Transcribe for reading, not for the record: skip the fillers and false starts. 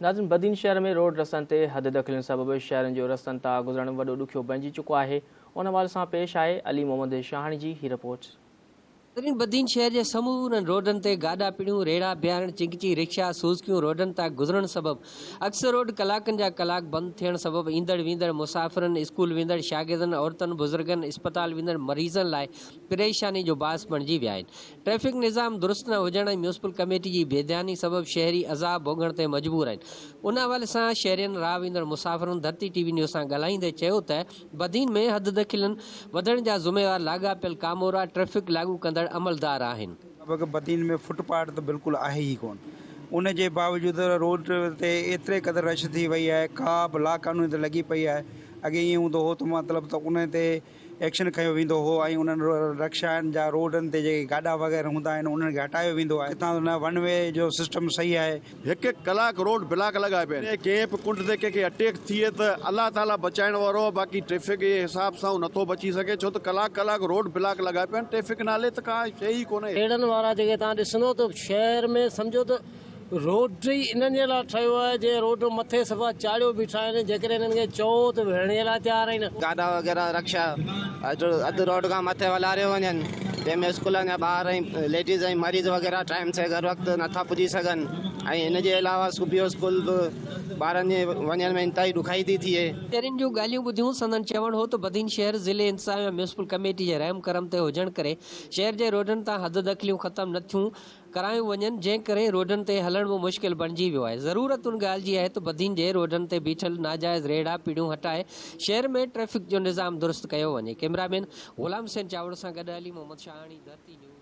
ناظرين بدين شهر ۾ روڊ رستن تي حد دخلين سبب شهرين جو رستن تان گذرڻ وڏو ڏکيو بڻجي چڪو آهي ان حوالي سان پيش آهي علي محمد شاهاڻي جي هي رپورٽ. ناظرين بدين شهر جي سمورن روڊن تي گاڏا پڙيون، ريڙها بيهارڻ، چنگچي، رڪشا، سوزڪيون روڊن تان گذرڻ سبب اڪثر روڊ ڪلاڪن جا ڪلاڪ بند ٿيڻ سبب ايندڙ ويندڙ مسافرن، اسڪول ويندڙ شاگردن، عورتن، بزرگن، اسپتال ويندڙ مريضن لاء پريشاني جو باعث بڻجي ويا آهن. ٽريفڪ نظام درست نه هجڻ ۽ ميونسپل ڪميٽي جي بي ڌياني سبب شهري عذاب ڀوڳڻ تي مجبور آهن. ان حوالي سان شهرين راهه ويندڙ مسافرن ڌرتي ٽي وي نيوز سان ڳالهائيندي چيو ته بدين ۾ حددخلين وڌڻ جا ذميوار لاڳاپيل ڪامورا ٽريفڪ لاڳو ڪندڙ عملدار آهن. لڳ ڀڳ بدين ۾ فٽ پاٿ ته بلڪل آهي ئي ڪونه ان جي باوجود روڊ تي ايتري قدر رش ٿي وئي آهي ڪا به لاقانونيت لڳي پئي آهي اڳي ائين هوندو هو ته مطلب ته ان تي ايڪشن کنيو ويندو هو ۽ انهن رڪشائن جا روڊن تي جيڪي گاڏا وغيره هوندا آهن انهن کي هٽايو ويندو آهي هتان نه ون وي جو سسٽم صحيح آهي. هڪ هڪ ڪلاڪ روڊ بلاڪ لڳا پيا آهن ڪنهن به ڪنڊ تي ڪنهن کي اٽيڪ ٿئي ته الله تعالي بچائڻ وارو آهي باقي ٽريفڪ جي حساب سان هو نٿو بچي سگهي ڇو ته ڪلاڪ ڪلاڪ روڊ بلاڪ لڳا پيا آهن ٽريفڪ نالي ته ڪا شيء ئي ڪونهي. ريڙهن وارا جيڪي توهان ڏسندو ته شهر ۾ سمجهو ته روڊ ئي انهن جي لاء ٺهيو آهي جي روڊ مٿي صفا چاڙهيو بيٺا آهن جيڪڏهن انهن کي چئو ته ويهڻ جي لاء تيار آهن. گاڏا وغيره رڪشا اڌ روڊ کان مٿي ولاريو وڃن جنهن ۾ اسڪولن جا ٻار ۽ ليڊيز ۽ مريض وغيره ٽائيم سي گهر وقت نٿا پڄي سگهن ۽ ان جي علاوه صوبيو اسڪول به ٻارن جي وڃڻ ۾ انتهائي ڏکائي ٿي ٿئي. شهرين جون ڳالهيون ٻڌيون سندن چوڻ هو ته بدين شهر ضلعي انتظاميا ميونسپل ڪميٽي جي رحم ڪرم تي هجڻ ڪري شهر جي روڊن تان حددخليون ختم نه ٿيون ڪرايون وڃن جنهن ڪري روڊن تي هلڻ به مشڪل بڻجي ويو آهي ضرورت ان ڳالهه جي آهي ته بدين جي روڊن تي بيٺل ناجائز ريڙها پيڙهيون هٽائي شهر ۾ ٽريفڪ جو نظام درست ڪيو وڃي ڪئميرا مين غلام حسين چاوڙ سان گڏ علي محمد شاهاڻي ڌرتي نيوز.